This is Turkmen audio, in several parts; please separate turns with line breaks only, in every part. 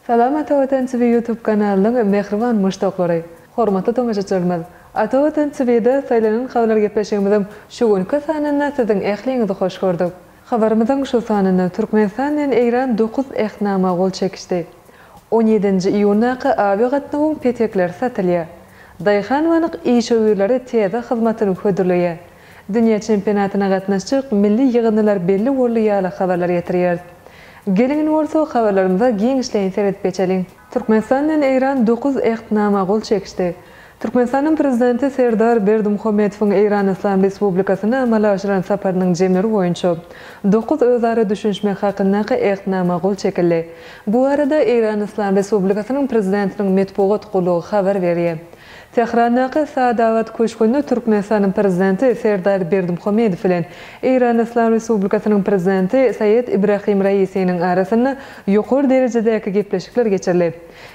Salam Ata Watan TV YouTube kanalynyň mähriban muşdaklary! Hormatly tomaşaçylarymyz! Ata Watan TV-de Saýlanan habarlar gepleşigimiziň şu günki sanynda siziň ähliňizi hoş gördük. Habarymyzyň şu sanynda Türkmenistan bilen Eýran dokuz Ähtnama gol çekişdi. On ýedinji iýundaky awiagatnawyň petekleri satylýar. Daýhan bank işewürlere täze hyzmatyny hödürleýär. Dünýä çempionatyna gatnaşjak milli ýygyndylar belli boldy ýaly habarlar ýetirýäris. Geliň indi bolsa habarlarymyza giňişleýin seredip geçeliň. Türkmenistan bilen Eýran dokuz Ähtnama gol çekişdi. Türkmenistanyň Prezidenti Serdar Berdimuhamedowyň Eýran Yslam Respublikasyna amala aşyran saparynyň jemleri boýunça dokuz özara düşünişmek hakyndaky Ähtnama gol çekildi. Bu barada Eýran Yslam Respublikasynyň Prezidentiniň metbugat gullugy habar berýär. Tährandaky Saadabat köşgünde Türkmenistanyň Prezidenti Serdar Berdimuhamedow bilen Eýran Yslam Respublikasynyň Prezidenti Saýed Ibrahim Raisiniň arasynda ýokary derejedäki gepleşikler geçirildi.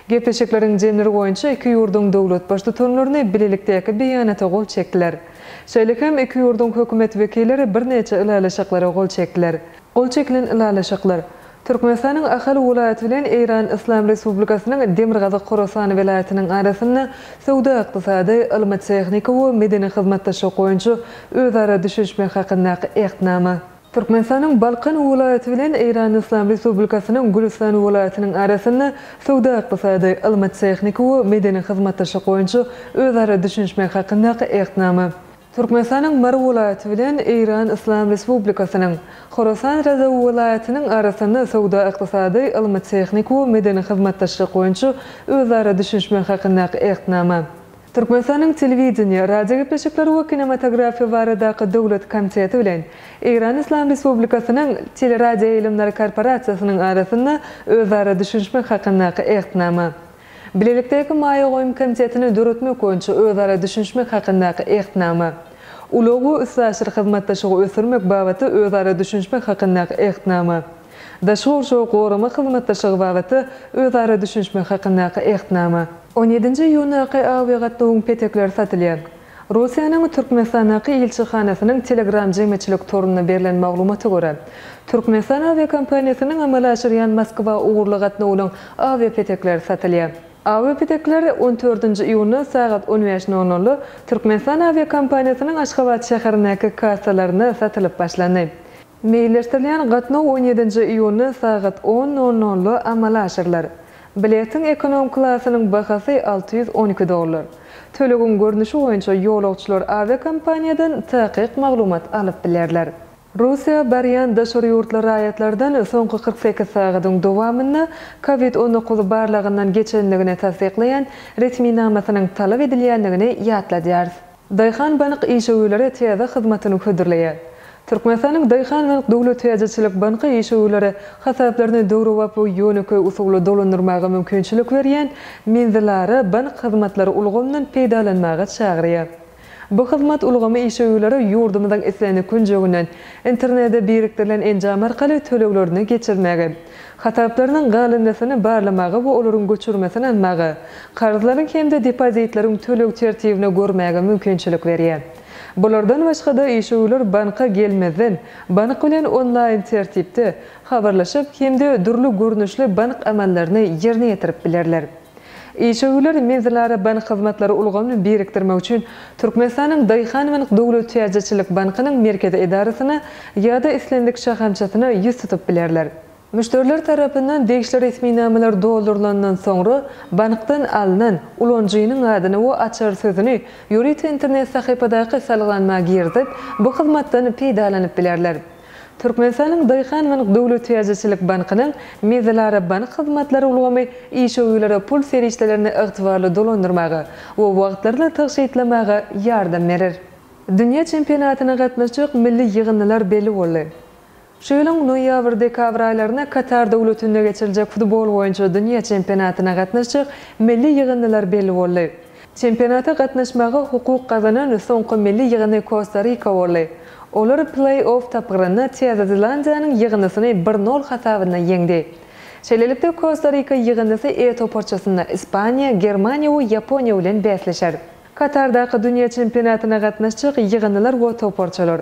Gepleşikleriň jemleri boýunça iki ýurduň döwlet Baştutanlaryny bilelikdäki beýanata gol çekdiler. Şeýle hem iki ýurduň hökümet wekilleri birnäçe ylalaşyklara gol çekdiler. Gol çekilen ylalaşyklar Türkmenistanyň Ahal welaýaty bilen Eýran Yslam Respublikasynyň Demirgazyk Horasan welaýatynyň arasynda söwda-ykdysady, ylmy-tehniki we medeni hyzmatdaşlyk boýunça özara düşünişmek hakyndaky Ähtnama. Türkmenistanyň Balkan welaýaty bilen Eýran Yslam Respublikasynyň Gülüstan welaýatynyň arasynda söwda-ykdysady, ylmy-tehniki we medeni hyzmatdaşlyk boýunça özara düşünişmek hakyndaky Ähtnama. Türkmenistanyň Mary welaýaty bilen Eýran Yslam Respublikasynyň Horasan Razawy welaýatynyň arasynda söwda-ykdysady, ylmy-tehniki we medeni hyzmatdaşlyk boýunça özara düşünişmek hakyndaky Ähtnama. Türkmenistanyň Telewideniýe, radiogepleşikler we kinematografiýa baradaky döwlet komiteti bilen Eýran Yslam Respublikasynyň Teleradioýaýlymlar korporasiýasynyň arasynda özara düşünişmek hakyndaky Ähtnama. Bilelikdäki maýa goýum komitetini döretmek boýunça özara düşünişmek hakyndaky Ähtnama. Ulag we üstaşyr hyzmatdaşlygy ösdürmek babatda özara düşünişmek hakyndaky Ähtnama. Daşky gurşawy goramak hyzmatdaşlygy babatda özara düşünişmek hakyndaky Ähtnama. On ýedinji iýundaky awiagatnawyň petekleri satylýar. Russiýanyň Türkmenistandaky ilçihanasynyň Telegram jemgyýetçilik torunda berlen maglumata görä, Türkmenistan awiakompaniýasynyň amala aşyrýan Moskwa ugurly gatnawynyň awiapetekleri satylýar. Awiapetekler on dördünji iýunda sagat on bäş nol nolda Türkmenistan awiakompaniýasynyň Aşgabat şäherindäki kassalarynda satylyp başlandy. Meýilleşdirilýän gatnaw on ýedinji iýunda sagat on nol nolda amala aşyrylar. Biletiň ekonom klasynyň bahasy 612 dollar. Tölegiň görnüşi boýunça ýolagçylar awiakompaniýadan takyk maglumat alyp bilerler. Russiýa barýan daşary ýurtly raýatlardan soňky 48 sagadyň dowamynda Covid 19 barlagyndan geçendigini tassyklaýan resminamasynyň talap edilýändigini ýatladýarys. Daýhan bank işewürlere täze hyzmatyny hödürleýär. Türkmenistanyň Daýhan bank döwlet täjirçilik banky işewürlere hasaplaryny döwrebap we ýönekeý usulda dolandyrmaga mümkinçilik berýän Menzilara bank hyzmatlary ulgamyndan peýdalanmaga çagyrýar. Bu hyzmat ulgamy işewürlere ýurdumyzyň islendik künjeginden internete birikdirilen enjam arkaly töleglerini geçirmäge, hasaplarynyň galyndysyny barlamaga we olaryň göçürmesini almaga, karzlaryň hem-de depozitleriň töleg tertibini görmäge mümkinçilik berýär. Bulardan başga-da, işewürler banka gelmezden, bank bilen onlaýn tertipde habarlaşyp hem-de dürli görnüşli bank amallaryny ýerine ýetirip bilerler. Işewürler menzilara bank hyzmatlary ulgamyny birikdirmek üçin Türkmenistanyň Daýhanbank döwlet täjirçilik bankynyň merkezi edarasyna ýa-da islendik şahamçasyna ýüz tutup bilerler. Müşderiler tarapyndan degişli resminamalar doldurylandan soňra, bankdan alnan, ulanyjynyň adyny we açar sözüni ýörite internet sahypadaky salgylanma girizip, bu hyzmatdan peýdalanyp bilerler. Türkmenistanyň Daýhanbank döwlet täjirçilik bankynyň Menzilara bank hyzmatlary ulgamy işewürlere pul serişdelerini ygtybarly dolandyrmaga we wagtlaryny tygşytlamaga ýardam berer. Dünýä çempionatyna gatnaşjak milli ýygyndylar belli boldy. Şu ýylyň noýabr-dekabr aýlarynda Katar döwletinde geçiriljek futbol boýunça dünýä çempionatyna gatnaşjak milli ýygyndylar belli boldy. Çempionata gatnaşmaga hukuk gazanan soňky milli ýygyndy Kosta-Rika boldy. Olar pleý-off tapgyrynda Täze Zelandiýanyň ýygyndysyny bir nol hasabynda ýeňdi. Şeýlelikde, Kosta-Rika ýygyndysy E toparçasynda Ispaniýa, Germaniýa we Ýaponiýa bilen bäsleşer. Katardaky dünýä çempionatyna gatnaşjak ýygyndylar we toparçalar.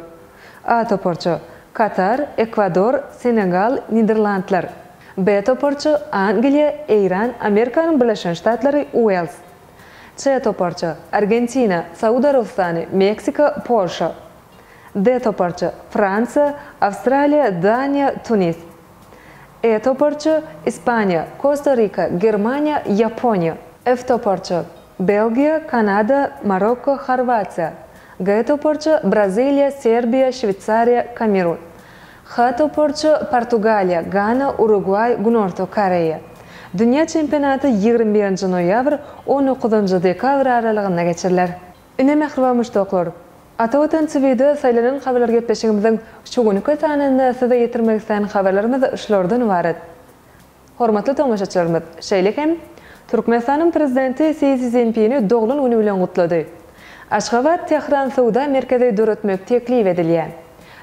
A toparça, Katar, Ekwador, Senegal, Niderlandlar. B toparça, Angliýa, Eýran, Amerikanyň Birleşen Ştatlary, Uels. C toparça, Argentina, Saud Arabystany, Meksika, Polşa. D toparça, Fransiýa, Awstraliýa, Daniýa, Tunis. E toparça, Ispaniýa, Kosta-Rika, Germaniýa, Ýaponiýa. F toparça, Belgiýa, Kanada, Marokko, Horwatiýa. G toparça, Braziliýa, Serbiýa, Şweýsariýa, Kamerun. H toparça, Portugaliýa, Gana, Urugwaý, Günorta Koreýa. Dünýä çempionaty 21 nji noýabr, 19 njy dekabr aralygynda geçiriler. Ine mähriban muşdaklar, Ata Watan TVde saýlanan habarlar gepleşigimiziň şu günki sanynda size ýetirmek islän habarlarymyz şulardan ybarat. Hormatly tomaşaçylarymyz, şeýle hem, Türkmenistanyň Prezidenti Si Szinpini doglan güni bilen gutlady. Aşgabat, Tähran söwda merkezi döretmek teklip edilýär.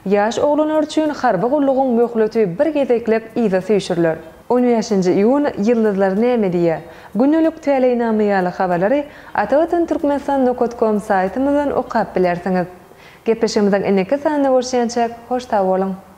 Ýaş oglanlar üçin harby gullugyň möhleti bir gezeklik yza süýşüriler. On bäşinji iýun, Ýyldyzlar näme diýýär? Gündelik täleýnama ýaly habarlary Atavatan Türkmenistan nokat kom saýtymyzdan okap bilersiňiz. Gepleşigimiziň indiki sanynda görüşýänçäk, hoş sag boluň!